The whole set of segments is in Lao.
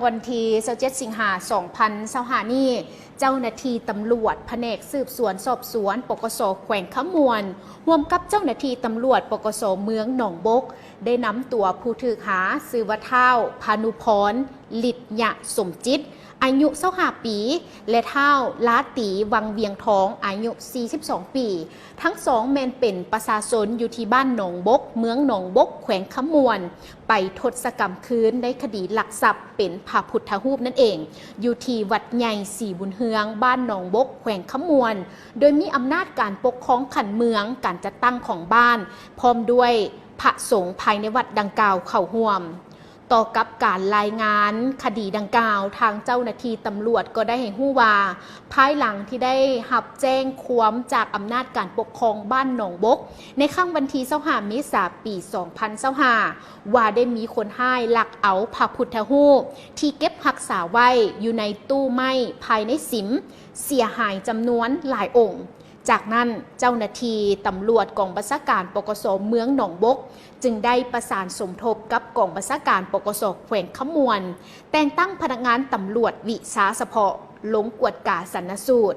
ວັນທີຊາວເຈັດ ສິງຫາ ສອງພັນຊາວຫ້ານີ້, ເຈົ້າໜ້າທີ່ຕຳຫຼວດພະແນກສືບສວນສອບສວນ ປກສ ແຂວງຄຳມ່ວນ ຮ່ວມກັບເຈົ້າໜ້າທີ່ຕຳຫຼວດ ປກສ ເມືອງໜອງບົກ ໄດ້ນຳຕົວຜູ້ຖືກຫາ ຊື່ວ່າ ທ້າວ ພານຸພອນ ລິດຍະສົມຈິດ ອາຍຸ ຊາວຫ້າປີ ແລະ ທ້າວ ລາຕີ ວັງວຽງທອງ ອາຍຸ ສີ່ສິບສອງປີ, ທັງສອງແມ່ນເປັນປະຊາຊົນຢູ່ທີ່ບ້ານໜອງບົກ ເມືອງໜອງບົກ ແຂວງຄຳມ່ວນ ໄປທົດສະກຳຄືນໃນຄະດີລັກຊັບເປັນພະພຸດທະຮູບນັ້ນເອງ, ຢູ່ທີ່ວັດໃຫຍ່ສີບຸນເຮືອງ ບ້ານໜອງບົກ ແຂວງຄຳມ່ວນ, ໂດຍມີອຳນາດການປົກຄອງຂັ້ນເມືອງ, ການຈັດຕັ້ງຂອງບ້ານ ພ້ອມດ້ວຍພະສົງພາຍໃນວັດດັ່ງກ່າວເຂົ້າຮ່ວມ. ຕໍ່ກັບການລາຍງານຄະດີດັ່ງກ່າວ, ທາງເຈົ້າໜ້າທີ່ຕຳຫຼວດກໍໄດ້ໃຫ້ຮູ້ວ່າ, ພາຍຫຼັງທີ່ໄດ້ຮັບແຈ້ງຄວາມຈາກອຳນາດການປົກຄອງບ້ານໜອງບົກ ໃນຄ່ຳວັນທີຊາວຫ້າ ເມສາ ປີສອງພັນຊາວຫ້າ ວ່າໄດ້ມີຄົນຮ້າຍລັກເອົາພະພຸດທະຮູບທີ່ເກັບຮັກສາໄວ້ຢູ່ໃນຕູ້ໄມ້ພາຍໃນສິມ ເສຍຫາຍຈຳນວນຫຼາຍອົງ. ຈາກນັ້ນ, ເຈົ້າໜ້າທີ່ຕຳຫຼວດກອງບັນຊາການ ປກສ ເມືອງໜອງບົກ ຈຶ່ງໄດ້ປະສານສົມທົບກັບກອງບັນຊາການ ປກສ ແຂວງຄຳມ່ວນ, ແຕ່ງຕັ້ງພະນັກງານຕຳຫຼວດວິຊາສະເພາະລົງກວດກາຊັນນະສູດ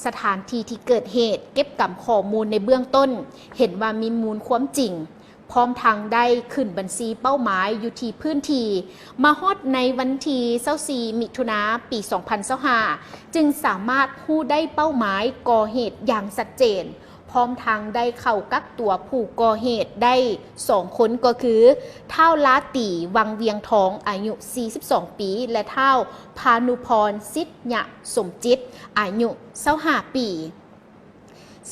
ສະຖານທີ່ທີ່ເກີດເຫດ, ເກັບກຳຂໍ້ມູນໃນເບື້ອງຕົ້ນ, ເຫັນວ່າມີມູນຄວາມຈິງ, ພ້ອມທັງໄດ້ຂຶ້ນບັນຊີເປົ້າໝາຍຢູ່ທີ່ພື້ນທີ່. ມາຮອດໃນວັນທີຊາວສີ່ ມິຖຸນາ ປີສອງພັນຊາວຫ້າ ຈຶ່ງສາມາດຮູ້ໄດ້ເປົ້າໝາຍກໍ່ເຫດຢ່າງຊັດເຈນ, ພ້ອມທັງໄດ້ເຂົ້າກັກຕົວຜູ້ກໍ່ເຫດໄດ້ສອງຄົນ ກໍຄື ທ້າວ ລາຕີ ວັງວຽງທອງ ອາຍຸ ສີ່ສິບສອງປີ ແລະ ທ້າວ ພານຸພອນ ສິດຍະສົມຈິດ ອາຍຸ ຊາວຫ້າປີ.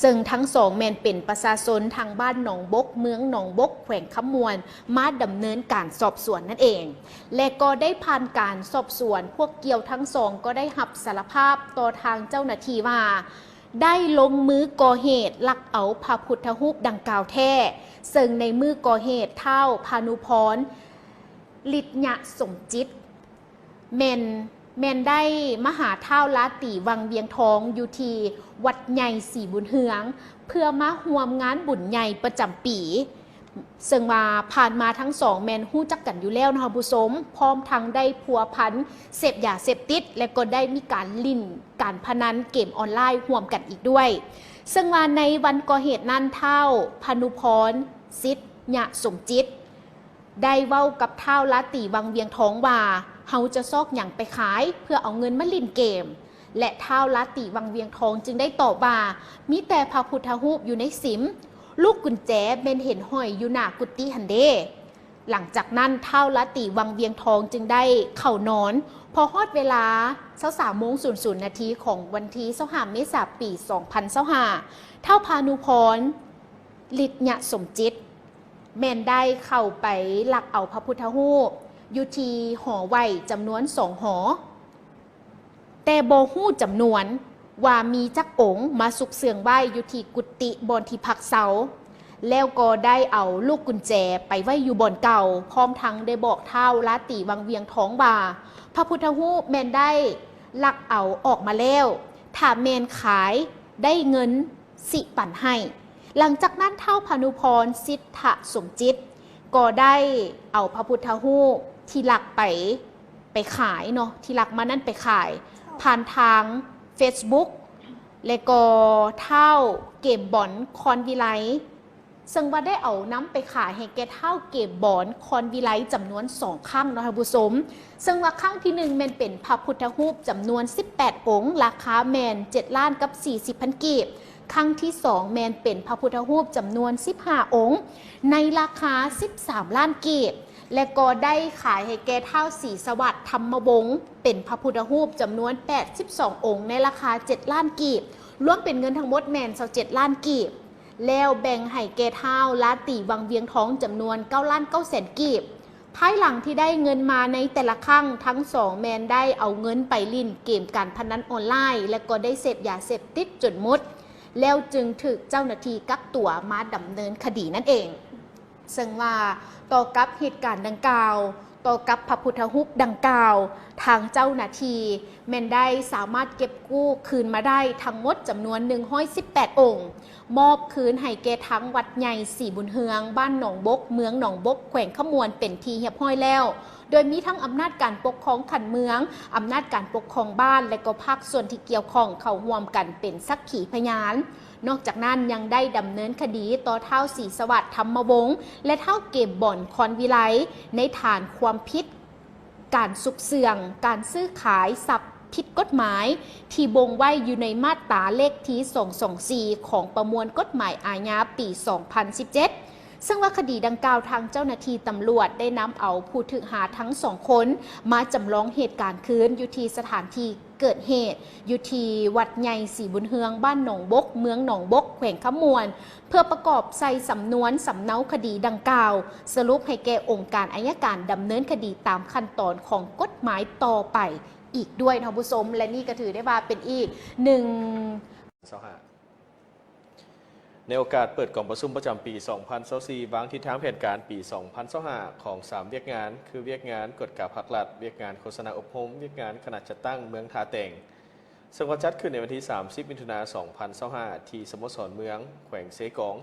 ເຊິ່ງທັງສອງແມ່ນເປັນປະຊາຊົນທາງບ້ານໜອງບົກ ເມືອງໜອງບົກ ແຂວງຄຳມ່ວນ ມາດຳເນີນການສອບສວນນັ້ນເອງ ແລະ ກໍໄດ້ຜ່ານການສອບສວນ, ພວກກ່ຽວທັງສອງກໍໄດ້ຮັບສາລະພາບຕໍ່ທາງເຈົ້າໜ້າທີ່ວ່າ ໄດ້ລົງມືກໍ່ເຫດລັກເອົາພະພຸດທະຮູບດັ່ງກ່າວແທ້, ເຊິ່ງໃນມື້ກໍ່ເຫດ ທ້າວ ພານຸພອນ ລິດຍະສົມຈິດ ແມ່ນ, ແມ່ນໄດ້ມາຫາທ້າວ ລາຕີ ວັງວຽງທອງ ຢູ່ທີ່ວັດໃຫຍ່ສີບຸນເຮືອງ ເພື່ອມາຮ່ວມງານບຸນໃຫຍ່ປະຈຳປີ, ເຊິ່ງວ່າຜ່ານມາທັງສອງແມ່ນຮູ້ຈັກກັນຢູ່ແລ້ວເນາະທ່ານຜູ້ຊົມ, ພ້ອມທັງໄດ້ພົວພັນເສບຢາເສບຕິດ ແລະ ກໍໄດ້ມີການຫຼິ້ນການພະນັນເກມອອນລາຍຮ່ວມກັນອີກດ້ວຍ. ເຊິ່ງວ່າໃນວັນກໍ່ເຫດນັ້ນ, ທ້າວ ພານຸພອນ ສິດຍະສົມຈິດ ໄດ້ເວົ້າກັບທ້າວ ລາຕີ ວັງວຽງທອງ ວ່າ ເຮົາຈະຊອກຫຍັງໄປຂາຍເພື່ອເອົາເງິນມາຫຼິ້ນເກມ? ແລະ ທ້າວ ລາຕີ ວັງວຽງທອງ ຈຶ່ງໄດ້ຕອບວ່າ ມີແຕ່ພະພຸດທະຮູບຢູ່ໃນສິມ, ລູກກຸນແຈແມ່ນເຫັນຫ້ອຍຢູ່ໜ້າກຸຕິຫັ້ນເດ. ຫຼັງຈາກນັ້ນ ທ້າວ ລາຕີ ວັງວຽງທອງ ຈຶ່ງໄດ້ເຂົ້ານອນ. ພໍຮອດເວລາຊາວສາມໂມງສູນນາທີຂອງວັນທີຊາວຫ້າ ເມສາ ປີສອງພັນຊາວຫ້າ ທ້າວ ພານຸພອນ ລິດຍະສົມຈິດ ແມ່ນໄດ້ເຂົ້າໄປລັກເອົາພະພຸດທະຮູບຢູ່ທີ່ຫໍໄຫວ້ຈຳນວນສອງຫໍ, ແຕ່ບໍ່ຮູ້ຈຳນວນວ່າມີຈັກອົງ ມາສຸກເຊື່ອງໄວ້ຢູ່ທີ່ກຸຕິບ່ອນທີ່ພັກເຊົາ, ແລ້ວກໍໄດ້ເອົາລູກກຸນແຈໄປໄວ້ຢູ່ບ່ອນເກົ່າ, ພ້ອມທັງໄດ້ບອກທ້າວ ລາຕີ ວັງວຽງທອງ ວ່າ ພະພຸດທະຮູບແມ່ນໄດ້ລັກເອົາອອກມາແລ້ວ, ຖ້າແມ່ນຂາຍໄດ້ເງິນ ຊິປັນໃຫ້. ຫຼັງຈາກນັ້ນ ທ້າວ ພານຸພອນ ສິດທະສົມຈິດ ກໍໄດ້ເອົາພະພຸດທະຮູບທີ່ລັກໄປ, ໄປຂາຍເນາະ, ທີ່ລັກມານັ້ນໄປຂາຍ ເຈົ້າ ຜ່ານທາງເຟສບຸກ ແລະ ກໍທ້າວ ເກມບອນ ຄອນວິໄລ, ເຊິ່ງວ່າໄດ້ເອົານຳໄປຂາຍໃຫ້ແກ່ທ້າວ ເກມບອນ ຄອນວິໄລ ຈຳນວນສອງຄັ້ງເນາະທ່ານຜູ້ຊົມ. ເຊິ່ງວ່າຄັ້ງທີໜຶ່ງແມ່ນເປັນພະພຸດທະຮູບຈຳນວນສິບແປດອົງ, ລາຄາແມ່ນເຈັດລ້ານກັບສີ່ສິບພັນກີບ. ຄັ້ງທີສອງແມ່ນເປັນພະພຸດທະຮູບຈຳນວນສິບຫ້າອົງ, ໃນລາຄາສິບສາມລ້ານກີບ ແລະ ກໍໄດ້ຂາຍໃຫ້ແກ່ທ້າວ ສີສະຫວັດ ທຳມະວົງ ເປັນພະພຸດທະຮູບຈຳນວນແປດສິບສອງອົງ, ໃນລາຄາເຈັດລ້ານກີບ, ລວມເປັນເງິນທັງໝົດແມ່ນຊາວເຈັດລ້ານກີບ. ແລ້ວແບ່ງໃຫ້ແກ່ທ້າວ ລາຕີ ວັງວຽງທອງ ຈຳນວນເກົ້າລ້ານເກົ້າແສນກີບ. ພາຍຫຼັງທີ່ໄດ້ເງິນມາໃນແຕ່ລະຄັ້ງ, ທັງສອງແມ່ນໄດ້ເອົາເງິນໄປຫຼິ້ນເກມການພະນັນອອນລາຍ ແລະ ກໍໄດ້ເສບຢາເສບຕິດຈົນໝົດ, ແລ້ວຈຶ່ງຖືກເຈົ້າໜ້າທີ່ກັກຕົວມາດຳເນີນຄະດີນັ້ນເອງ. ເຊິ່ງວ່າຕໍ່ກັບເຫດການດັ່ງກ່າວ, ຕໍ່ກັບພະພຸດທະຮູບດັ່ງກ່າວ, ທາງເຈົ້າໜ້າທີ່ແມ່ນໄດ້ສາມາດເກັບກູ້ຄືນມາໄດ້ທັງໝົດຈຳນວນໜຶ່ງຮ້ອຍສິບແປດອົງ, ມອບຄືນໃຫ້ແກ່ທາງວັດໃຫຍ່ສີບຸນເຮືອງ, ບ້ານໜອງບົກ, ເມືອງໜອງບົກ, ແຂວງຄຳມ່ວນ ເປັນທີ່ຮຽບຮ້ອຍແລ້ວ. ໂດຍມີທັງອຳນາດການປົກຄອງຂັ້ນເມືອງ, ອຳນາດການປົກຄອງບ້ານ ແລະ ກໍພາກສ່ວນທີ່ກ່ຽວຂ້ອງເຂົ້າຮ່ວມກັນເປັນສັກຂີພະຍານ. ນອກຈາກນັ້ນຍັງໄດ້ດຳເນີນຄະດີຕໍ່ທ້າວ ສີສະຫວັດ ທຳມະວົງ ແລະ ທ້າວ ເກມບອນ ຄອນວິໄລ ໃນຖານຄວາມຜິດ ການຊຸກເຊື່ອງ, ການຊື້ຂາຍຊັບຜິດກົດໝາຍ ທີ່ບົ່ງໄວ້ຢູ່ໃນມາດຕາເລກທີສອງສອງສີ່ ຂອງປະມວນກົດໝາຍອາຍາປີສອງພັນສິບເຈັດ ເຊິ່ງວ່າຄະດີດັ່ງກ່າວ ທາງເຈົ້າໜ້າທີ່ຕຳຫຼວດໄດ້ນຳເອົາຜູ້ຖືກຫາທັງສອງຄົນ ມາຈຳລອງເຫດການຄືນຢູ່ທີ່ສະຖານທີ່ເກີດເຫດ ຢູ່ທີ່ວັດໃຫຍ່ສີບຸນເຮືອງ ບ້ານໜອງບົກ ເມືອງໜອງບົກ ແຂວງຄຳມ່ວນ ເພື່ອປະກອບໃສ່ສຳນວນສຳເນົາຄະດີດັ່ງກ່າວ, ສະຫຼຸບໃຫ້ແກ່ອົງການໄອຍະການດຳເນີນຄະດີຕາມຂັ້ນຕອນຂອງກົດໝາຍຕໍ່ໄປອີກດ້ວຍເນາະ ຜູ້ຊົມ. ແລະ ນີ້ກໍຖືໄດ້ວ່າເປັນອີກໜຶ່ງ ໃນໂອກາດເປີດກອງປະຊຸມປະຈຳປີສອງພັນຊາວສີ່ ວາງທິດທາງແຜນການປີສອງພັນຊາວຫ້າ ຂອງສາມວຽກງານ ຄືວຽກງານກວດກາພັກລັດ, ວຽກງານໂຄສະນາອົບຮົມ, ວຽກງານຄະນະຈັດຕັ້ງເມືອງທ່າແຕງ ເຊິ່ງວ່າຈັດຂຶ້ນໃນວັນທີສາມສິບ ມິຖຸນາ ສອງພັນຊາວຫ້າ ທີ່ສະໂມສອນເມືອງ ແຂວງເຊກອງ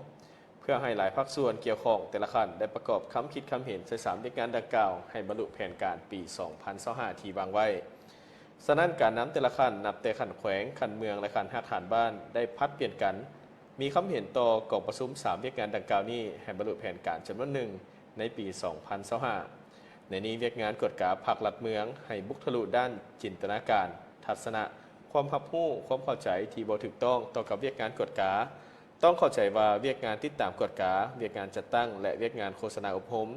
ເພື່ອໃຫ້ຫຼາຍພາກສ່ວນກ່ຽວຂ້ອງແຕ່ລະຂັ້ນໄດ້ປະກອບຄຳຄິດຄຳເຫັນໃສ່ສາມວຽກງານດັ່ງກ່າວ ໃຫ້ບັນລຸແຜນການປີສອງພັນຊາວຫ້າທີ່ວາງໄວ້. ສະນັ້ນ ການນຳແຕ່ລະຂັ້ນ ນັບແຕ່ຂັ້ນແຂວງ, ຂັ້ນເມືອງ ແລະ ຂັ້ນຮາກຖານບ້ານ ໄດ້ຜັດປ່ຽນກັນ ມີຄຳເຫັນຕໍ່ກອງປະຊຸມສາມວຽກງານດັ່ງກ່າວນີ້ ໃຫ້ບັນລຸແຜນການຈຳນວນໜຶ່ງໃນປີສອງພັນຊາວຫ້າ. ໃນນີ້ ວຽກງານກວດກາພັກລັດເມືອງ ໃຫ້ບຸກທະລຸດ້ານຈິນຕະນາການ, ທັດສະນະ, ຄວາມຮັບຮູ້, ຄວາມເຂົ້າໃຈທີ່ບໍ່ຖືກຕ້ອງຕໍ່ກັບວຽກງານກວດກາ. ຕ້ອງເຂົ້າໃຈວ່າວຽກງານຕິດຕາມກວດກາ, ວຽກງານຈັດຕັ້ງ ແລະ ວຽກງານໂຄສະນາອົບຮົມ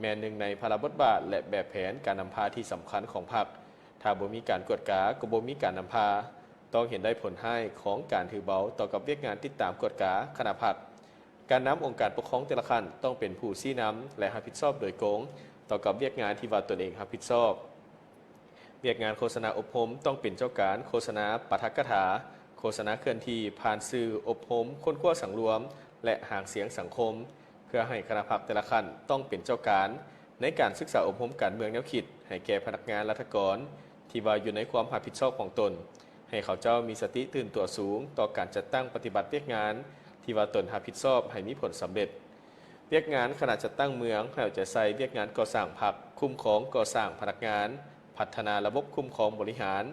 ແມ່ນໜຶ່ງໃນພາລະບົດບາດ ແລະ ແບບແຜນການນຳພາທີ່ສຳຄັນຂອງພັກ. ຖ້າບໍ່ມີການກວດກາ ກໍບໍ່ມີການນຳພາ. ຕ້ອງເຫັນໄດ້ຜົນຮ້າຍຂອງການຖືເບົາຕໍ່ກັບວຽກງານຕິດຕາມກວດກາຄະນະພັກ. ການນຳອົງການປົກຄອງແຕ່ລະຂັ້ນຕ້ອງເປັນຜູ້ຊີ້ນຳ ແລະ ຮັບຜິດຊອບໂດຍກົງຕໍ່ກັບວຽກງານທີ່ວ່າຕົນເອງຮັບຜິດຊອບ. ວຽກງານໂຄສະນາອົບຮົມຕ້ອງເປັນເຈົ້າການໂຄສະນາປາຖະກະຖາ, ໂຄສະນາເຄື່ອນທີ່ຜ່ານສື່ອົບຮົມຄົ້ນຄວ້າສັງລວມ ແລະ ຫາງສຽງສັງຄົມ. ເພື່ອໃຫ້ຄະນະພັກແຕ່ລະຂັ້ນຕ້ອງເປັນເຈົ້າການໃນການສຶກສາອົບຮົມການເມືອງແນວຄິດໃຫ້ແກ່ພະນັກງານລັດຖະກອນທີ່ວ່າຢູ່ໃນຄວາມຮັບຜິດຊອບຂອງຕົນ, ໃຫ້ເຂົາເຈົ້າມີສະຕິຕື່ນຕົວສູງຕໍ່ການຈັດຕັ້ງປະຕິບັດວຽກງານທີ່ວ່າຕົນຮັບຜິດຊອບໃຫ້ມີຜົນສຳເລັດ. ວຽກງານຄະນະຈັດຕັ້ງເມືອງໃຫ້ເອົາໃຈໃສ່ວຽກງານກໍ່ສ້າງພັກ, ຄຸ້ມຄອງກໍ່ສ້າງພະນັກງານ, ພັດທະນາລະບົບຄຸ້ມຄອງບໍລິຫານ,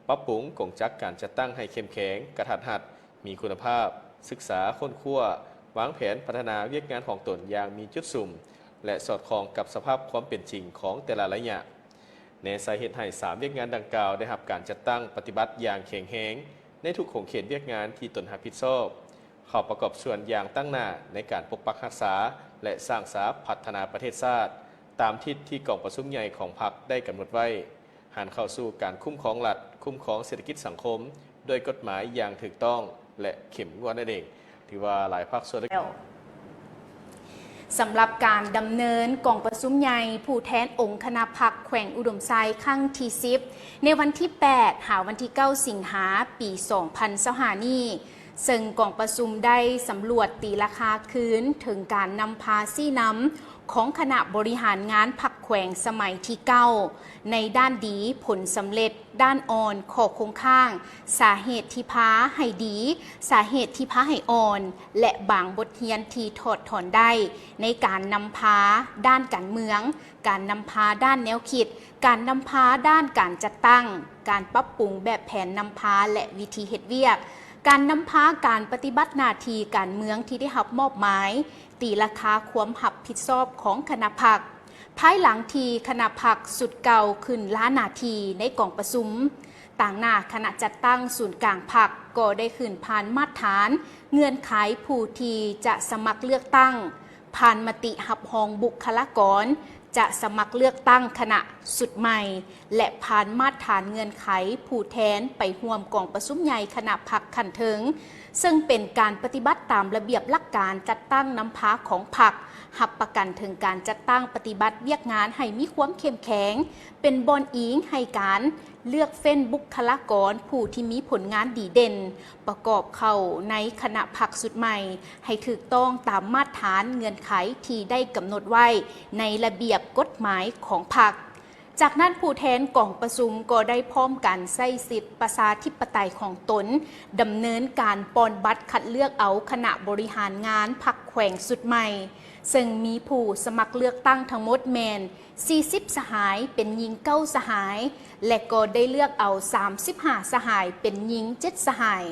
ປັບປຸງກົງຈັກການຈັດຕັ້ງໃຫ້ເຂັ້ມແຂງ, ກະທັດຮັດ, ມີຄຸນນະພາບ, ສຶກສາຄົ້ນຄວ້າ, ວາງແຜນພັດທະນາວຽກງານຂອງຕົນຢ່າງມີຈຸດສຸມ ແລະ ສອດຄ່ອງກັບສະພາບຄວາມເປັນຈິງຂອງແຕ່ລະໄລຍະ. ແນໃສ່ເຮັດໃຫ້ສາມວຽກງານດັ່ງກ່າວໄດ້ຮັບການຈັດຕັ້ງປະຕິບັດຢ່າງແຂງແຮງໃນທຸກຂົງເຂດວຽກງານທີ່ຕົນຮັບຜິດຊອບ, ເຂົ້າປະກອບສ່ວນຢ່າງຕັ້ງໜ້າໃນການປົກປັກຮັກສາ ແລະ ສ້າງສາພັດທະນາປະເທດຊາດ ຕາມທິດທີ່ກອງປະຊຸມໃຫຍ່ຂອງພັກໄດ້ກຳນົດໄວ້. ຫັນເຂົ້າສູ່ການຄຸ້ມຄອງລັດ, ຄຸ້ມຄອງເສດຖະກິດສັງຄົມດ້ວຍກົດໝາຍຢ່າງຖືກຕ້ອງ ແລະ ເຂັ້ມງວດນັ້ນເອງ. ຖືວ່າຫຼາຍພາກສ່ວນ ແລ້ວ ສຳລັບການດຳເນີນກອງປະຊຸມໃຫຍ່ຜູ້ແທນອົງຄະນະພັກແຂວງອຸດົມໄຊຄັ້ງທີສິບ ໃນວັນທີແປດ ຫາວັນທີເກົ້າ ສິງຫາ ປີສອງພັນຊາວຫ້ານີ້, ເຊິ່ງກອງປະຊຸມໄດ້ສຳຫຼວດຕີລາຄາຄືນເຖິງການນຳພາຊີ້ນຳຂອງຄະນະບໍລິຫານງານພັກແຂວງສະໄໝທີເກົ້າ ໃນດ້ານດີ, ຜົນສຳເລັດ, ດ້ານອ່ອນ, ຂໍ້ຄົງຄ້າງ, ສາເຫດທີ່ພາໃຫ້ດີ, ສາເຫດທີ່ພາໃຫ້ອ່ອນ ແລະ ບາງບົດຮຽນທີ່ຖອດຖອນໄດ້ໃນການນຳພາດ້ານການເມືອງ, ການນຳພາດ້ານແນວຄິດ, ການນຳພາດ້ານການຈັດຕັ້ງ, ການປັບປຸງແບບແຜນນຳພາ ແລະ ວິທີເຮັດວຽກ, ການນຳພາການປະຕິບັດໜ້າທີ່ການເມືອງທີ່ໄດ້ຮັບມອບໝາຍ, ຕີລາຄາຄວາມຮັບຜິດຊອບຂອງຄະນະພັກ. ພາຍຫຼັງທີ່ຄະນະພັກຊຸດເກົ່າຂຶ້ນລາໜ້າທີ່ໃນກອງປະຊຸມ, ຕາງໜ້າຄະນະຈັດຕັ້ງສູນກາງພັກກໍໄດ້ຂຶ້ນຜ່ານມາດຖານເງື່ອນໄຂຜູ້ທີ່ຈະສະໝັກເລືອກຕັ້ງ, ຜ່ານມະຕິຮັບຮອງບຸກຄະລາກອນຈະສະໝັກເລືອກຕັ້ງຄະນະຊຸດໃໝ່ ແລະ ຜ່ານມາດຖານເງື່ອນໄຂຜູ້ແທນໄປຮ່ວມກອງປະຊຸມໃຫຍ່ຄະນະພັກຂັ້ນເທິງ, ເຊິ່ງເປັນການປະຕິບັດຕາມລະບຽບຫຼັກການຈັດຕັ້ງນຳພາຂອງພັກ, ຮັບປະກັນເຖິງການຈັດຕັ້ງປະຕິບັດວຽກງານໃຫ້ມີຄວາມເຂັ້ມແຂງ, ເປັນບ່ອນອີງໃຫ້ການເລືອກເຟ້ນບຸກຄະລາກອນຜູ້ທີ່ມີຜົນງານດີເດັ່ນ ປະກອບເຂົ້າໃນຄະນະພັກຊຸດໃໝ່ ໃຫ້ຖືກຕ້ອງຕາມມາດຖານເງື່ອນໄຂທີ່ໄດ້ກຳນົດໄວ້ໃນລະບຽບກົດໝາຍຂອງພັກ. ຈາກນັ້ນ ຜູ້ແທນກອງປະຊຸມກໍໄດ້ພ້ອມກັນໃຊ້ສິດປະຊາທິປະໄຕຂອງຕົນ ດຳເນີນການປ່ອນບັດຄັດເລືອກເອົາຄະນະບໍລິຫານງານພັກແຂວງຊຸດໃໝ່, ເຊິ່ງມີຜູ້ສະໝັກເລືອກຕັ້ງທັງໝົດແມ່ນສີ່ສິບສະຫາຍ, ເປັນຍິງເກົ້າສະຫາຍ ແລະ ກໍໄດ້ເລືອກເອົາສາມສິບຫ້າສະຫາຍ, ເປັນຍິງເຈັດສະຫາຍ.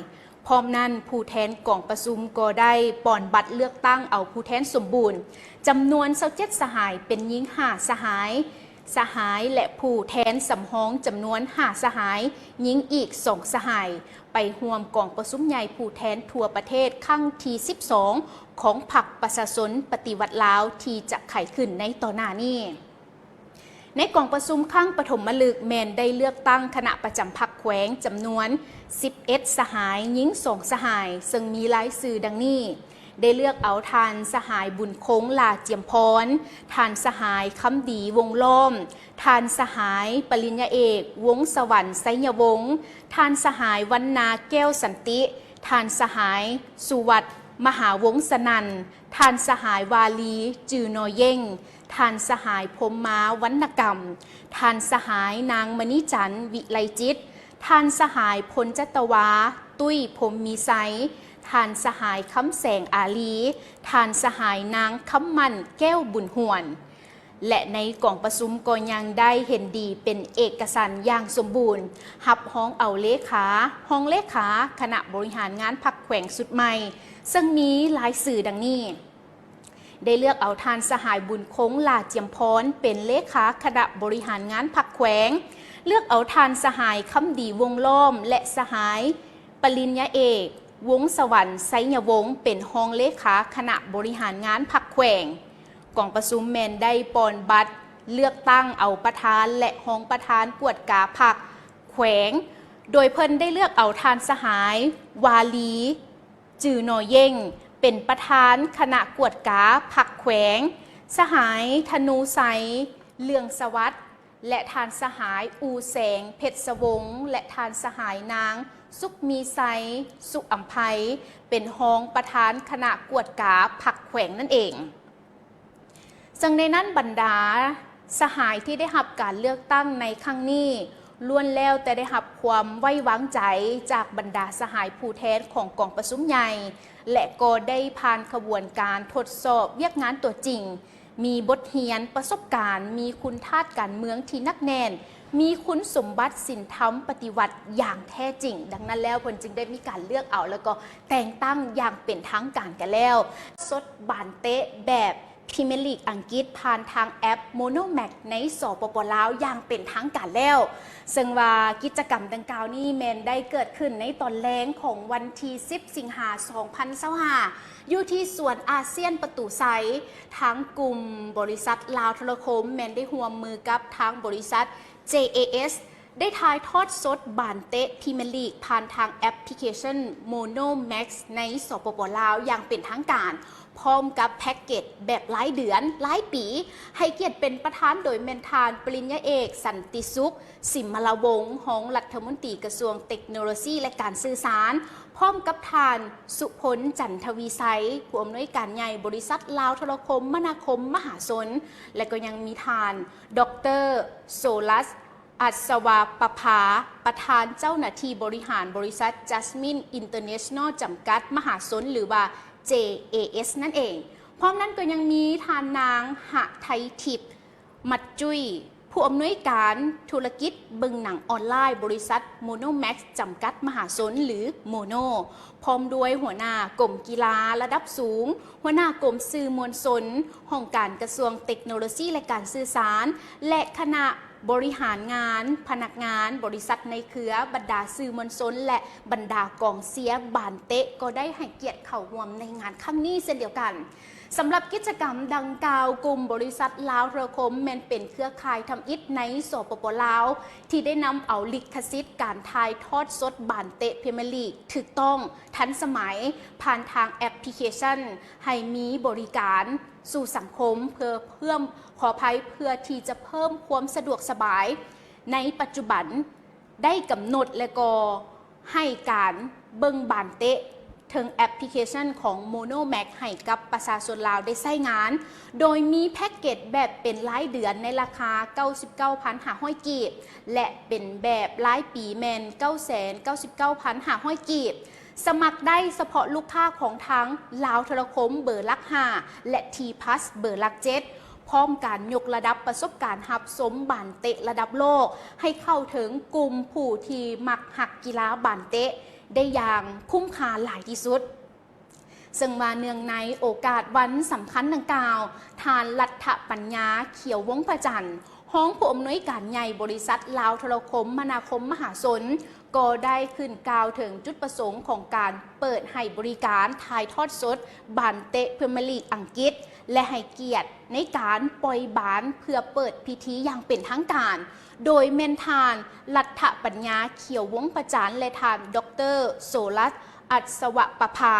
ພ້ອມນັ້ນ, ຜູ້ແທນກອງປະຊຸມກໍໄດ້ປ່ອນບັດເລືອກຕັ້ງເອົາຜູ້ແທນສົມບູນຈຳນວນຊາວເຈັດສະຫາຍ, ເປັນຍິງຫ້າສະຫາຍ, ສະຫາຍ ແລະ ຜູ້ແທນສຳຮອງຈຳນວນຫ້າສະຫາຍ, ຍິງອີກສອງສະຫາຍ ໄປຮ່ວມກອງປະຊຸມໃຫຍ່ຜູ້ແທນທົ່ວປະເທດຄັ້ງທີສິບສອງ ຂອງພັກປະຊາຊົນປະຕິວັດລາວ ທີ່ຈະໄຂຂຶ້ນໃນຕໍ່ໜ້ານີ້. ໃນກອງປະຊຸມຄັ້ງປະຖົມມະລຶກ ແມ່ນໄດ້ເລືອກຕັ້ງຄະນະປະຈຳພັກແຂວງຈຳນວນສິບເອັດສະຫາຍ, ຍິງສອງສະຫາຍ, ເຊິ່ງມີລາຍຊື່ດັ່ງນີ້: ໄດ້ເລືອກເອົາທ່ານສະຫາຍ ບຸນຄົງ ຫຼ້າຈຽມພອນ, ທ່ານສະຫາຍ ຄຳດີ ວົງລ້ອມ, ທ່ານສະຫາຍ ປະລິນຍາເອກ ວົງສະຫວັນ ໄຊຍະວົງ, ທ່ານສະຫາຍ ວັນນາ ແກ້ວສັນຕິ, ທ່ານສະຫາຍ ສຸວັດ ມະຫາວົງສະນັນ, ທ່ານສະຫາຍ ວາລີ ຈື່ນໍເຢງ, ທ່ານສະຫາຍ ພົມມາ ວັນນະກຳ, ທ່ານສະຫາຍ ນາງ ມະນີຈັນ ວິໄລຈິດ, ທ່ານສະຫາຍ ພົນຈັດຕະວາ ຕຸ້ຍ ພົມມີໄຊ, ທ່ານສະຫາຍ ຄຳແສງ ອາລີ, ທ່ານສະຫາຍ ນາງ ຄຳໝັ້ນ ແກ້ວບຸນຫວນ. ແລະ ໃນກອງປະຊຸມກໍຍັງໄດ້ເຫັນດີເປັນເອກະສັນຢ່າງສົມບູນ, ຮັບຮອງເອົາເລຂາ, ຮອງເລຂາຄະນະບໍລິຫານງານພັກແຂວງຊຸດໃໝ່, ເຊິ່ງມີລາຍຊື່ດັ່ງນີ້: ໄດ້ເລືອກເອົາທ່ານສະຫາຍ ບຸນຄົງ ຫຼ້າຈຽມພອນ ເປັນເລຂາຄະນະບໍລິຫານງານພັກແຂວງ, ເລືອກເອົາທ່ານສະຫາຍ ຄຳດີ ວົງລ້ອມ ແລະ ສະຫາຍ ປະລິນຍາເອກ ວົງສະຫວັນ ໄຊຍະວົງ ເປັນຮອງເລຂາຄະນະບໍລິຫານງານພັກແຂວງ. ກອງປະຊຸມແມ່ນໄດ້ປ່ອນບັດເລືອກຕັ້ງເອົາປະທານ ແລະ ຮອງປະທານກວດກາພັກແຂວງ, ໂດຍເພິ່ນໄດ້ເລືອກເອົາທ່ານສະຫາຍ ວາລີ ຈື່ນໍເຢງ ເປັນປະທານຄະນະກວດກາພັກແຂວງ, ສະຫາຍ ທະນູໄຊ ເລື່ອງສະຫວັດ ແລະ ທ່ານສະຫາຍ ອູແສງ ເພັດສະວົງ ແລະ ທ່ານສະຫາຍ ນາງ ສຸກມີໄຊ ສຸອຳໄພ ເປັນຮອງປະທານຄະນະກວດກາພັກແຂວງນັ້ນເອງ. ເຊິ່ງໃນນັ້ນບັນດາສະຫາຍທີ່ໄດ້ຮັບການເລືອກຕັ້ງໃນຄັ້ງນີ້ ລ້ວນແລ້ວແຕ່ໄດ້ຮັບຄວາມໄວ້ວາງໃຈຈາກບັນດາສະຫາຍຜູ້ແທນຂອງກອງປະຊຸມໃຫຍ່ ແລະ ກໍໄດ້ຜ່ານຂະບວນການທົດສອບວຽກງານຕົວຈິງ, ມີບົດຮຽນປະສົບການ, ມີຄຸນທາດການເມືອງທີ່ໜັກແໜ້ນ, ມີຄຸນສົມບັດສິນທຳປະຕິວັດຢ່າງແທ້ຈິງ. ດັ່ງນັ້ນແລ້ວ ເພິ່ນຈຶ່ງໄດ້ມີການເລືອກເອົາ ແລ້ວກໍແຕ່ງຕັ້ງຢ່າງເປັນທາງການກັນແລ້ວ. ສົດບານເຕະແບບພຣີເມຍລີກອັງກິດ ຜ່ານທາງແອັບ Monomax ໃນ ສປປ ລາວ ຢ່າງເປັນທາງການແລ້ວ. ເຊິ່ງວ່າກິດຈະກຳດັ່ງກ່າວນີ້ແມ່ນໄດ້ເກີດຂຶ້ນໃນຕອນແລງຂອງວັນທີສິບ ສິງຫາ ສອງພັນຊາວຫ້າ ຢູ່ທີ່ສວນອາຊຽນປະຕູໄຊ, ທາງກຸ່ມບໍລິສັດລາວໂທລະຄົມແມ່ນໄດ້ຮ່ວມມືກັບທາງບໍລິສັດ ເຈ ເອ ເອສ ໄດ້ຖ່າຍທອດສົດບານເຕະພຣີເມຍລີກ ຜ່ານທາງແອັບພລິເຄຊັນ Monomax ໃນ ສປປ ລາວ ຢ່າງເປັນທາງການ, ພ້ອມກັບແພັກເກັດແບບລາຍເດືອນ, ລາຍປີ, ໃຫ້ກຽດເປັນປະທານໂດຍແມ່ນທ່ານ ປະລິນຍາເອກ ສັນຕິສຸກ ສິມມະລາວົງ ຮອງລັດຖະມົນຕີກະຊວງເຕັກໂນໂລຊີ ແລະ ການສື່ສານ, ພ້ອມກັບທ່ານ ສຸພົນ ຈັນທະວີໄຊ ຜູ້ອຳນວຍການໃຫຍ່ບໍລິສັດລາວໂທລະຄົມມະນາຄົມມະຫາຊົນ ແລະ ກໍຍັງມີທ່ານ ດອກເຕີ ໂຊລັສ ອັດສະວາປະພາ ປະທານເຈົ້າໜ້າທີ່ບໍລິຫານບໍລິສັດ Jasmine International ຈຳກັດມະຫາຊົນ ຫຼືວ່າ ເຈ ເອ ເອສ ນັ້ນເອງ. ພ້ອມນັ້ນກໍຍັງມີທ່ານນາງ ຫະໄທທິບ ມັດຈຸ້ຍ ຜູ້ອຳນວຍການທຸລະກິດເບິ່ງໜັງອອນລາຍ ບໍລິສັດ Monomax ຈຳກັດມະຫາຊົນ ຫຼື ໂມໂນ ພ້ອມດ້ວຍຫົວໜ້າກົມກິລາລະດັບສູງ, ຫົວໜ້າກົມສື່ມວນຊົນ, ຫ້ອງການກະຊວງເຕັກໂນໂລຊີ ແລະ ການສື່ສານ ແລະ ຄະນະບໍລິຫານງານ, ພະນັກງານ, ບໍລິສັດໃນເຄືອ, ບັນດາສື່ມວນຊົນ ແລະ ບັນດາກອງເຊຍບານເຕະ ກໍໄດ້ໃຫ້ກຽດເຂົ້າຮ່ວມໃນງານຄັ້ງນີ້ເຊັ່ນດຽວກັນ. ສຳລັບກິດຈະກຳດັ່ງກ່າວ, ກຸ່ມບໍລິສັດລາວໂທລະຄົມແມ່ນເປັນເຄືອຂ່າຍທຳອິດໃນ ສປປ ລາວ ທີ່ໄດ້ນຳເອົາລິຂະສິດການຖ່າຍທອດສົດບານເຕະພຣີເມຍລີກຖືກຕ້ອງ, ທັນສະໄໝ, ຜ່ານທາງແອັບພລິເຄຊັນ ໃຫ້ມີບໍລິການສູ່ສັງຄົມ ເພື່ອເພີ່ມ, ຂໍອະໄພ, ເພື່ອທີ່ຈະເພີ່ມຄວາມສະດວກສະບາຍໃນປັດຈຸບັນ ໄດ້ກຳນົດ ແລະ ກໍໃຫ້ການເບິ່ງບານເຕະເທິງແອັບພລິເຄຊັນຂອງ Monomax ໃຫ້ກັບປະຊາຊົນລາວໄດ້ໃຊ້ງານ, ໂດຍມີແພັກເກັດແບບເປັນລາຍເດືອນໃນລາຄາເກົ້າສິບເກົ້າພັນຫ້າຮ້ອຍກີບ ແລະ ເປັນແບບລາຍປີແມ່ນເກົ້າແສນເກົ້າສິບເກົ້າພັນຫ້າຮ້ອຍກີບ. ສະໝັກໄດ້ສະເພາະລູກຄ້າຂອງທາງລາວໂທລະຄົມເບີຫຼັກຫ້າ ແລະ T Plus ເບີຫຼັກເຈັດ ພ້ອມການຍົກລະດັບປະສົບການຮັບຊົມບານເຕະລະດັບໂລກ ໃຫ້ເຂົ້າເຖິງກຸ່ມຜູ້ທີ່ມັກຮັກກິລາບານເຕະໄດ້ຢ່າງຄຸ້ມຄ່າຫຼາຍທີ່ສຸດ. ເຊິ່ງວ່າເນື່ອງໃນໂອກາດວັນສຳຄັນດັ່ງກ່າວ, ທ່ານລັດຖະປັນຍາ ຂຽວວົງພະຈັນ ຮອງຜູ້ອຳນວຍການໃຫຍ່ບໍລິສັດລາວໂທລະຄົມມະນາຄົມມະຫາຊົນ ກໍໄດ້ຂຶ້ນກ່າວເຖິງຈຸດປະສົງຂອງການເປີດໃຫ້ບໍລິການຖ່າຍທອດສົດບານເຕະພຣີເມຍລີກອັງກິດ ແລະ ໃຫ້ກຽດໃນການປ່ອຍບານເພື່ອເປີດພິທີຢ່າງເປັນທາງການ, ໂດຍແມ່ນທ່ານລັດຖະປັນຍາ ຂຽວວົງພະຈັນ ແລະ ທ່ານ ດອກເຕີ ໂສລັດ ອັດສະວະປະພາ.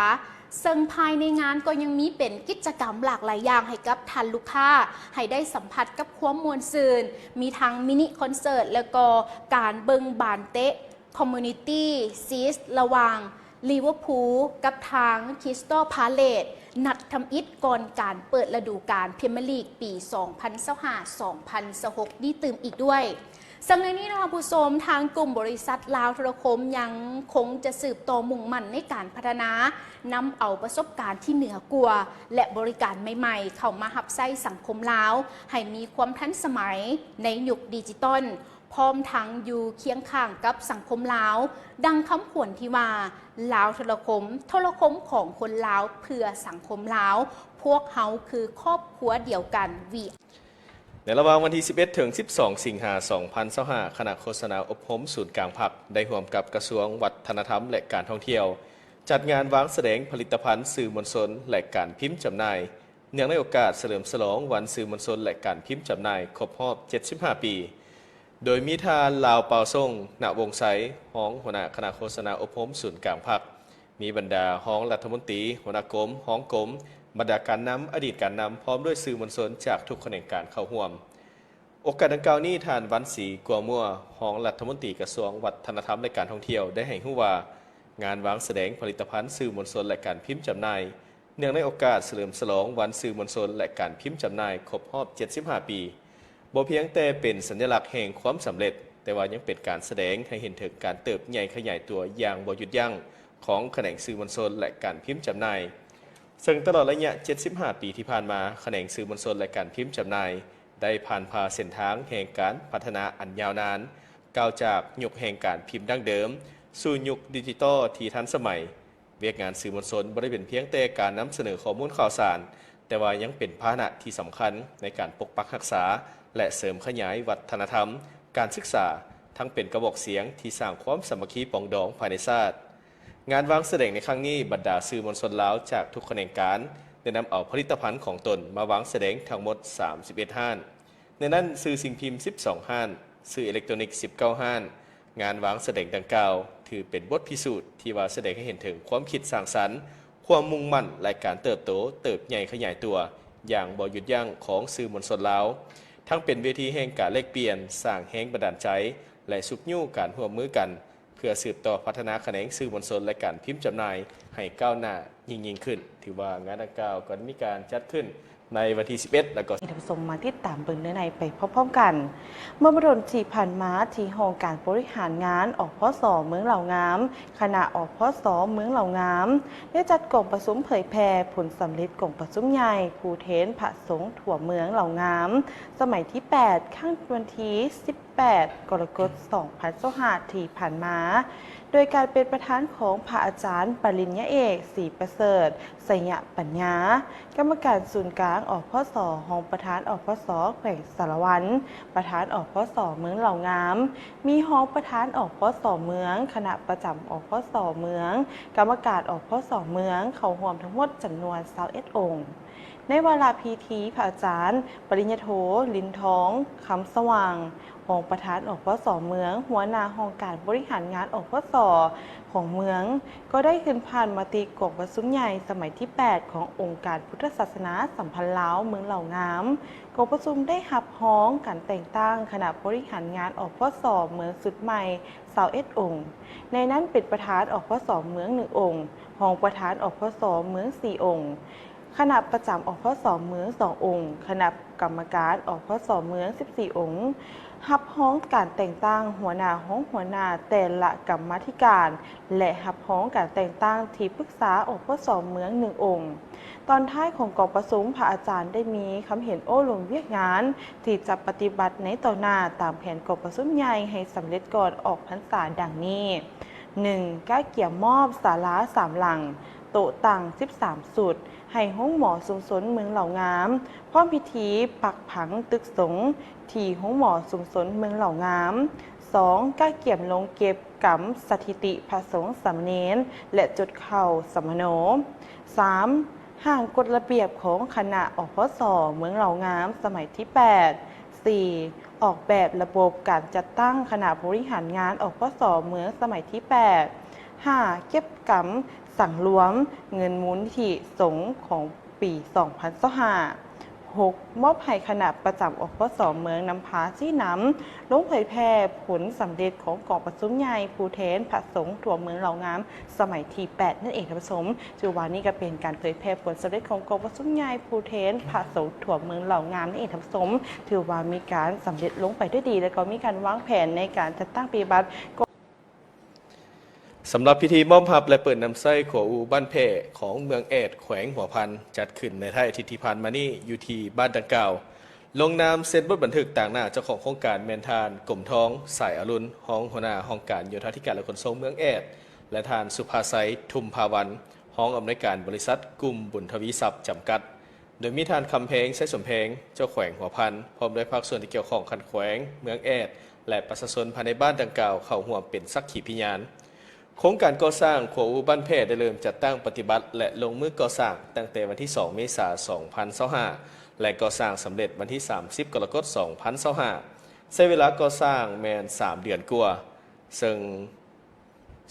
ເຊິ່ງພາຍໃນງານກໍຍັງມີເປັນກິດຈະກຳຫຼາກຫຼາຍຢ່າງໃຫ້ກັບທ່ານລູກຄ້າ ໃຫ້ໄດ້ສຳຜັດກັບຄວາມມ່ວນຊື່ນ, ມີທັງມິນິຄອນເສີດ ແລ້ວກໍການເບິ່ງບານເຕະ Community Shield ລະຫວ່າງ Liverpool ກັບທາງ Crystal Palace ນັດທຳອິດກ່ອນການເປີດລະດູການພຣີເມຍລີກປີສອງພັນຊາວຫ້າ ສອງພັນຊາວຫົກນີ້ຕື່ມອີກດ້ວຍ. ເຊິ່ງໃນນີ້ນະທ່ານຜູ້ຊົມ, ທາງກຸ່ມບໍລິສັດລາວໂທລະຄົມຍັງຄົງຈະສືບຕໍ່ມຸ່ງໝັ້ນໃນການພັດທະນາ, ນຳເອົາປະສົບການທີ່ເໜືອກວ່າ ແລະ ບໍລິການໃໝ່ໆເຂົ້າມາຮັບໃຊ້ສັງຄົມລາວ ໃຫ້ມີຄວາມທັນສະໄໝໃນຍຸກດິຈິຕອນ, ພ້ອມທັງຢູ່ຄຽງຂ້າງກັບສັງຄົມລາວ, ດັ່ງຄຳຂວັນທີ່ວ່າ, ລາວໂທລະຄົມ, ໂທລະຄົມຂອງຄົນລາວເພື່ອສັງຄົມລາວ, ພວກເຮົາຄືຄອບຄົວດຽວກັນ We ໃນລະຫວ່າງວັນທີສິບເອັດ ເຖິງ ສິບສອງ ສິງຫາ ສອງພັນຊາວຫ້າ, ຄະນະໂຄສະນາອົບຮົມສູນກາງພັກ ໄດ້ຮ່ວມກັບກະຊວງວັດທະນະທຳ ແລະ ການທ່ອງທ່ຽວ ຈັດງານວາງສະແດງຜະລິດຕະພັນສື່ມວນຊົນ ແລະ ການພິມຈຳໜ່າຍ ເນື່ອງໃນໂອກາດສະເຫຼີມສະຫຼອງວັນສື່ມວນຊົນ ແລະ ການພິມຈຳໜ່າຍຄົບຮອບເຈັດສິບຫ້າປີ, ໂດຍມີທ່ານ ລາວ ປາວຊົງ ນະວົງໄຊ, ຮອງຫົວໜ້າຄະນະໂຄສະນາອົບຮົມສູນກາງພັກ, ມີບັນດາຮອງລັດຖະມົນຕີ, ຫົວໜ້າກົມ, ຮອງກົມ, ບັນດາການນຳ, ອະດີດການນຳ, ພ້ອມດ້ວຍສື່ມວນຊົນຈາກທຸກຂະແໜງການເຂົ້າຮ່ວມ. ໂອກາດດັ່ງກ່າວນີ້, ທ່ານ ວັນສີ ກົວມົວ, ຮອງລັດຖະມົນຕີກະຊວງວັດທະນະທຳ ແລະ ການທ່ອງທ່ຽວ ໄດ້ໃຫ້ຮູ້ວ່າ, ງານວາງສະແດງຜະລິດຕະພັນສື່ມວນຊົນ ແລະ ການພິມຈຳໜ່າຍ ເນື່ອງໃນໂອກາດສະເຫຼີມສະຫຼອງວັນສື່ມວນຊົນ ແລະ ການພິມຈຳໜ່າຍຄົບຮອບເຈັດສິບຫ້າປີ, ບໍ່ພຽງແຕ່ເປັນສັນຍະລັກແຫ່ງຄວາມສຳເລັດ, ແຕ່ວ່າຍັງເປັນການສະແດງໃຫ້ເຫັນເຖິງການເຕີບໃຫຍ່ຂະຫຍາຍຕົວຢ່າງບໍ່ຢຸດຢັ້ງຂອງຂະແໜງສື່ມວນຊົນ ແລະ ການພິມຈຳໜ່າຍ. ເຊິ່ງຕະຫຼອດໄລຍະເຈັດສິບຫ້າປີທີ່ຜ່ານມາ, ຂະແໜງສື່ມວນຊົນ ແລະ ການພິມຈຳໜ່າຍ ໄດ້ຜ່ານຜ່າເສັ້ນທາງແຫ່ງການພັດທະນາອັນຍາວນານ, ກ້າວຈາກຍຸກແຫ່ງການພິມດັ້ງເດີມ ສູ່ຍຸກດິຈິຕອນທີ່ທັນສະໄໝ. ວຽກງານສື່ມວນຊົນບໍ່ໄດ້ເປັນພຽງແຕ່ການນຳສະເໜີຂໍ້ມູນຂ່າວສານ, ແຕ່ວ່າຍັງເປັນພາຫະນະທີ່ສຳຄັນໃນການປົກປັກຮັກສາ ແລະ ເສີມຂະຫຍາຍວັດທະນະທຳ, ການສຶກສາ, ທັງເປັນກະບອກສຽງທີ່ສ້າງຄວາມສາມັກຄີປອງດອງພາຍໃນຊາດ. ງານວາງສະແດງໃນຄັ້ງນີ້, ບັນດາສື່ມວນຊົນລາວຈາກທຸກຂະແໜງການ ໄດ້ນຳເອົາຜະລິດຕະພັນຂອງຕົນມາວາງສະແດງທັງໝົດສາມສິບເອັດຮ້ານ, ໃນນັ້ນສື່ສິ່ງພິມສິບສອງຮ້ານ, ສື່ອີເລັກໂຕຣນິກສິບເກົ້າຮ້ານ. ງານວາງສະແດງດັ່ງກ່າວ ຖືເປັນບົດພິສູດທີ່ວ່າສະແດງໃຫ້ເຫັນເຖິງຄວາມຄິດສ້າງສັນ, ຄວາມມຸ່ງໝັ້ນ ແລະ ການເຕີບໂຕ, ເຕີບໃຫຍ່ຂະຫຍາຍຕົວຢ່າງບໍ່ຢຸດຢັ້ງຂອງສື່ມວນຊົນລາວ, ທັງເປັນເວທີແຫ່ງການແລກປ່ຽນ, ສ້າງແຮງບັນດານໃຈ ແລະ ຊຸກຍູ້ການຮ່ວມມືກັນ ເພື່ອສືບຕໍ່ພັດທະນາຂະແໜງສື່ມວນຊົນ ແລະ ການພິມຈຳໜ່າຍໃຫ້ກ້າວໜ້າຍິ່ງໆຂຶ້ນ. ຖືວ່າງານດັ່ງກ່າວກໍໄດ້ມີການຈັດຂຶ້ນໃນວັນທີສິບເອັດ ແລ້ວກໍ ໃຫ້ທ່ານຜູ້ຊົມມາຕິດຕາມເບິ່ງເນື້ອໃນໄປພ້ອມໆກັນ. ເມື່ອບໍ່ດົນທີ່ຜ່ານມາ, ທີ່ຫ້ອງການບໍລິຫານງານ ອພສ ເມືອງເຫຼົ່າງາມ, ຄະນະ ອພສ ເມືອງເຫຼົ່າງາມ ໄດ້ຈັດກອງປະຊຸມເຜີຍແຜ່ຜົນສຳເລັດກອງປະຊຸມໃຫຍ່ຜູ້ແທນພະສົງທົ່ວເມືອງເຫຼົ່າງາມ ສະໄໝທີແປດ ຄັ້ງວັນທີສິບ ແປດ ກໍລະກົດ ສອງພັນຊາວຫ້າ ທີ່ຜ່ານມາ, ໂດຍການເປັນປະທານຂອງພະອາຈານປະລິນຍາເອກ ສີປະເສີດ ໄຊຍະປັນຍາ, ກຳມະການສູນກາງ ອພສ, ຮອງປະທານ ອພສ ແຂວງສາລະວັນ, ປະທານ ອພສ ເມືອງເຫຼົ່າງາມ, ມີຮອງປະທານ ອພສ ເມືອງ, ຄະນະປະຈຳ ອພສ ເມືອງ, ກຳມະການ ອພສ ເມືອງ ເຂົ້າຮ່ວມທັງໝົດຈຳນວນຊາວເອັດອົງ. ໃນວາລະພິທີ, ພະອາຈານ ປະລິນຍາໂທ ລິນທອງ ຄຳສະຫວ່າງ ຮອງປະທານ ອພສ ເມືອງ, ຫົວໜ້າຫ້ອງການບໍລິຫານງານ ອພສ ຂອງເມືອງ ກໍໄດ້ຂຶ້ນຜ່ານມະຕິກອງປະຊຸມໃຫຍ່ສະໄໝທີແປດ ຂອງອົງການພຸດທະສາສະໜາສຳພັນລາວເມືອງເຫຼົ່າງາມ. ກອງປະຊຸມໄດ້ຮັບຮອງການແຕ່ງຕັ້ງຄະນະບໍລິຫານງານ ອພສ ເມືອງຊຸດໃໝ່ຊາວເອັດອົງ, ໃນນັ້ນເປັນປະທານ ອພສ ເມືອງໜຶ່ງອົງ, ຮອງປະທານ ອພສ ເມືອງສີ່ອົງ, ຄະນະປະຈຳ ອພສ ເມືອງ ສອງອົງ, ຄະນະກຳມະການ ອພສ ເມືອງ ສິບສີ່ອົງ, ຮັບຮອງການແຕ່ງຕັ້ງຫົວໜ້າ, ຮອງຫົວໜ້າແຕ່ລະກຳມາທິການ ແລະ ຮັບຮອງການແຕ່ງຕັ້ງທີ່ປຶກສາ ອພສ ເມືອງ ໜຶ່ງອົງ. ຕອນທ້າຍຂອງກອງປະຊຸມ, ພະອາຈານໄດ້ມີຄຳເຫັນໂອ້ລົມວຽກງານທີ່ຈະປະຕິບັດໃນຕໍ່ໜ້າຕາມແຜນກອງປະຊຸມໃຫຍ່ໃຫ້ສຳເລັດກ່ອນອອກພັນສາ ດັ່ງນີ້: ໜຶ່ງ, ກະກຽມມອບສາລາສາມຫຼັງ, ໂຕະຕັ່ງສິບສາມຊຸດ ໃຫ້ໂຮງໝໍຊຸມຊົນເມືອງເຫຼົ່າງາມ, ພ້ອມພິທີປັກຝັງຕຶກສົງທີ່ໂຮງໝໍຊຸມຊົນເມືອງເຫຼົ່າງາມ. ສອງ, ກະກຽມລົງເກັບກຳສະຖິຕິພະສົງສາມະເນນ ແລະ ຈົດເຂົ້າສຳມະໂນ. ສາມ, ຮ່າງກົດລະບຽບຂອງຄະນະ ອພສ ເມືອງເຫຼົ່າງາມ ສະໄໝທີແປດ. ສີ່, ອອກແບບລະບົບການຈັດຕັ້ງຄະນະບໍລິຫານງານ ອພສ ເມືອງ ສະໄໝທີແປດ. ຫ້າ, ເກັບກຳສັງລວມເງິນມູນນິທິສົງຂອງປີສອງພັນຊາວຫ້າ. ຫົກ, ມອບໃຫ້ຄະນະປະຈຳ ອພສ ເມືອງ ນຳພາຊີ້ນຳລົງເຜີຍແຜ່ຜົນສຳເລັດຂອງກອງປະຊຸມໃຫຍ່ຜູ້ແທນພະສົງທົ່ວເມືອງເຫຼົ່າງາມ ສະໄໝທີແປດ ນັ້ນເອງທ່ານຜູ້ຊົມ. ຖືວ່ານີ້ກໍເປັນການເຜີຍແຜ່ຜົນສຳເລັດຂອງກອງປະຊຸມໃຫຍ່ຜູ້ແທນພະສົງທົ່ວເມືອງເຫຼົ່າງາມນັ້ນເອງທ່ານຜູ້ຊົມ. ຖືວ່າມີການສຳເລັດລົງໄປດ້ວຍດີ ແລະ ກໍມີການວາງແຜນໃນການຈັດຕັ້ງປະຕິບັດ. ສຳລັບພິທີມອບຮັບ ແລະ ເປີດນຳໃຊ້ຂົວອູບ້ານແພ ຂອງເມືອງແອດ ແຂວງຫົວພັນ ຈັດຂຶ້ນໃນທ້າຍອາທິດທີ່ຜ່ານມານີ້ ຢູ່ທີ່ບ້ານດັ່ງກ່າວ. ລົງນາມເຊັນບົດບັນທຶກຕາງໜ້າເຈົ້າຂອງໂຄງການແມ່ນທ່ານ ກົມທອງ ສາຍອະລຸນ ຮອງຫົວໜ້າຫ້ອງການໂຍທາທິການ ແລະ ຂົນສົ່ງເມືອງແອດ ແລະ ທ່ານ ສຸພາໄຊ ທຸມພາວັນ ຮອງອຳນວຍການບໍລິສັດກຸ່ມບຸນທະວີຊັບຈຳກັດ, ໂດຍມີທ່ານ ຄຳແພງ ໄຊສົມແພງ ເຈົ້າແຂວງຫົວພັນ ພ້ອມດ້ວຍພາກສ່ວນທີ່ກ່ຽວຂ້ອງຂັ້ນແຂວງ, ເມືອງແອດ ແລະ ປະຊາຊົນພາຍໃນບ້ານດັ່ງກ່າວເຂົ້າຮ່ວມເປັນສັກຂີພະຍານ. ໂຄງການກໍ່ສ້າງຂົວອູບ້ານແພ ໄດ້ເລີ່ມຈັດຕັ້ງປະຕິບັດ ແລະ ລົງມືກໍ່ສ້າງຕັ້ງແຕ່ວັນທີສອງ ເມສາ ສອງພັນຊາວຫ້າ ແລະ ກໍ່ສ້າງສຳເລັດວັນທີສາມສິບ ກໍລະກົດ ສອງພັນຊາວຫ້າ ໃຊ້ເວລາກໍ່ສ້າງແມ່ນສາມເດືອນກວ່າ, ເຊິ່ງ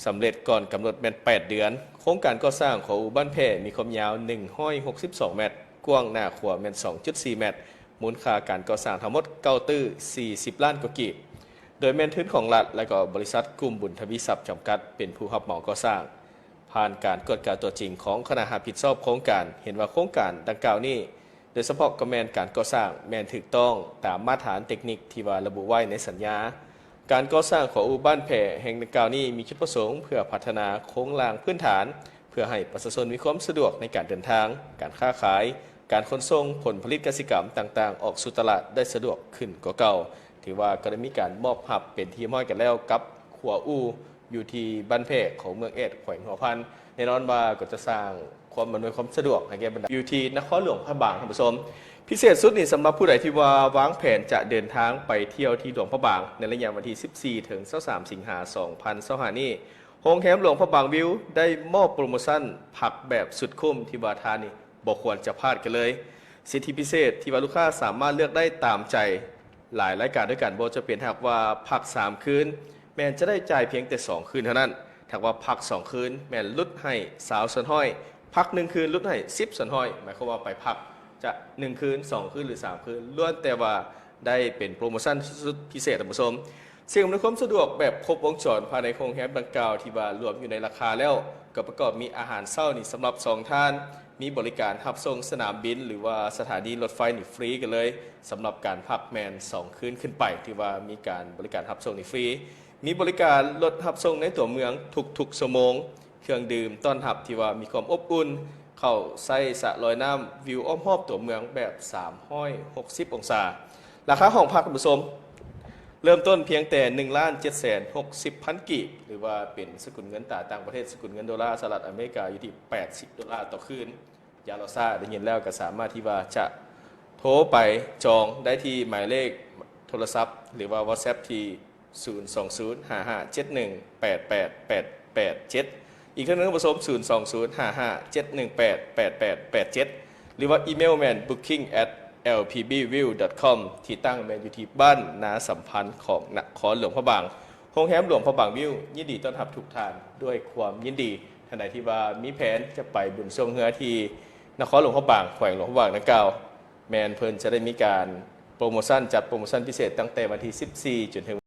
ສຳເລັດກ່ອນກຳນົດແມ່ນແປດເດືອນ. ໂຄງການກໍ່ສ້າງຂົວອູບ້ານແພ ມີຄວາມຍາວໜຶ່ງຮ້ອຍຫົກສິບສອງແມັດ, ກວ້າງໜ້າຂົວແມ່ນສອງຈຸດສີ່ແມັດ, ມູນຄ່າການກໍ່ສ້າງທັງໝົດເກົ້າຕື້ສີ່ສິບລ້ານກວ່າກີບ. ໂດຍແມ່ນທຶນຂອງລັດ ແລະ ກໍບໍລິສັດກຸ່ມບຸນທະວີຊັບຈຳກັດ ເປັນຜູ້ຮັບເໝົາກໍ່ສ້າງ. ຜ່ານການກວດກາຕົວຈິງຂອງຄະນະຮັບຜິດຊອບໂຄງການ ເຫັນວ່າໂຄງການດັ່ງກ່າວນີ້ ໂດຍສະເພາະກໍແມ່ນການກໍ່ສ້າງ ແມ່ນຖືກຕ້ອງຕາມມາດຖານເຕັກນິກທີ່ວ່າລະບຸໄວ້ໃນສັນຍາ. ການກໍ່ສ້າງຂົວອູບ້ານແພແຫ່ງດັ່ງກ່າວນີ້ ມີຈຸດປະສົງເພື່ອພັດທະນາໂຄງລ່າງພື້ນຖານ ເພື່ອໃຫ້ປະຊາຊົນມີຄວາມສະດວກໃນການເດີນທາງ, ການຄ້າຂາຍ, ການຂົນສົ່ງຜົນຜະລິດກະສິກຳຕ່າງໆອອກສູ່ຕະຫຼາດໄດ້ສະດວກຂຶ້ນກວ່າເກົ່າ. ຖືວ່າກໍໄດ້ມີການມອບຮັບເປັນທີ່ຮຽບຮ້ອຍກັນແລ້ວກັບຂົວອູ ຢູ່ທີ່ບ້ານແພ ຂອງເມືອງແອດ ແຂວງຫົວພັນ. ແນ່ນອນວ່າກໍຈະສ້າງຄວາມອຳນວຍຄວາມສະດວກໃຫ້ແກ່ບັນດາຢູ່ທີ່ນະຄອນຫຼວງພະບາງ, ທ່ານຜູ້ຊົມ. ພິເສດສຸດນີ້ ສຳລັບຜູ້ໃດທີ່ວ່າວາງແຜນຈະເດີນທາງໄປທ່ຽວທີ່ຫຼວງພະບາງ ໃນໄລຍະວັນທີສິບສີ່ ເຖິງ ຊາວສາມ ສິງຫາ ສອງພັນຊາວຫ້ານີ້, ໂຮງແຮມຫຼວງພະບາງວິວ ໄດ້ມອບໂປຣໂມຊັນພັກແບບສຸດຄຸ້ມ ທີ່ວ່າທ່ານນີ້ ບໍ່ຄວນຈະພາດກັນເລີຍ. ສິດທິພິເສດທີ່ວ່າລູກຄ້າສາມາດເລືອກໄດ້ຕາມໃຈຫຼາຍລາຍການດ້ວຍກັນ, ບໍ່ຈະເປັນຫາກວ່າພັກສາມຄືນ ແມ່ນຈະໄດ້ຈ່າຍພຽງແຕ່ສອງຄືນເທົ່ານັ້ນ. ຖ້າວ່າພັກສອງຄືນ ແມ່ນຫຼຸດໃຫ້ຊາວສ່ວນຮ້ອຍ, ພັກໜຶ່ງຄືນຫຼຸດໃຫ້ສິບສ່ວນຮ້ອຍ. ໝາຍຄວາມວ່າໄປພັກຈະໜຶ່ງຄືນ, ສອງຄືນ ຫຼື ສາມຄືນ ລ້ວນແຕ່ວ່າໄດ້ເປັນໂປຣໂມຊັນສຸດພິເສດ, ທ່ານຜູ້ຊົມ. ສິ່ງອຳນວຍຄວາມສະດວກແບບຄົບວົງຈອນພາຍໃນໂຮງແຮມດັ່ງກ່າວທີ່ວ່າລວມຢູ່ໃນລາຄາແລ້ວ ກໍປະກອບມີອາຫານເຊົ້ານີ້ສຳລັບສອງທ່ານ, ມີບໍລິການຮັບສົ່ງສະໜາມບິນ ຫຼືວ່າສະຖານີລົດໄຟນີ້ຟຣີກັນເລີຍ, ສຳລັບການພັກແມ່ນສອງຄືນຂຶ້ນໄປ ຖືວ່າມີການບໍລິການຮັບສົ່ງນີ້ຟຣີ, ມີບໍລິການລົດຮັບສົ່ງໃນຕົວເມືອງທຸກໆຊົ່ວໂມງ, ເຄື່ອງດື່ມຕ້ອນຮັບທີ່ວ່າມີຄວາມອົບອຸ່ນ, ເຂົ້າໃຊ້ສະລອຍນ້ຳ, ວິວອ້ອມຮອບຕົວເມືອງແບບສາມຮ້ອຍຫົກສິບອົງສາ. ລາຄາຫ້ອງພັກ, ທ່ານຜູ້ຊົມ, ເລີ່ມຕົ້ນພຽງແຕ່ໜຶ່ງລ້ານເຈັດແສນຫົກສິບພັນກີບ ຫຼືວ່າເປັນສະກຸນເງິນຕາຕ່າງປະເທດ, ສະກຸນເງິນໂດລາສະຫະລັດອາເມລິກາ ຢູ່ທີ່ແປດສິບໂດລາຕໍ່ຄືນ. ຢ່າລໍຊ້າ, ໄດ້ຍິນແລ້ວກໍສາມາດທີ່ວ່າຈະໂທໄປຈອງໄດ້ທີ່ໝາຍເລກໂທລະສັບ ຫຼືວ່າ WhatsApp ທີ່ ສູນສອງສູນຫ້າຫ້າເຈັດໜຶ່ງແປດແປດແປດແປດເຈັດ. ອີກເທື່ອໜຶ່ງ, ທ່ານຜູ້ຊົມ, ສູນສອງສູນຫ້າຫ້າເຈັດໜຶ່ງແປດແປດແປດແປດເຈັດ ຫຼືວ່າອີເມວແມ່ນ booking at lpbview.com. ທີ່ຕັ້ງແມ່ນຢູ່ທີ່ບ້ານນາສຳພັນ ຂອງນະຄອນຫຼວງພະບາງ. ໂຮງແຮມຫຼວງພະບາງວິວ ຍິນດີຕ້ອນຮັບທຸກທ່ານດ້ວຍຄວາມຍິນດີ. ທ່ານໃດທີ່ວ່າມີແຜນຈະໄປບຸນຊ່ວງເຮືອທີ່ນະຄອນຫຼວງພະບາງ, ແຂວງຫຼວງພະບາງດັ່ງກ່າວ, ແມ່ນເພິ່ນຈະໄດ້ມີການໂປຣໂມຊັນ, ຈັດໂປຣໂມຊັນພິເສດຕັ້ງແຕ່ວັນທີສິບສີ່ ຈົນເຖິງ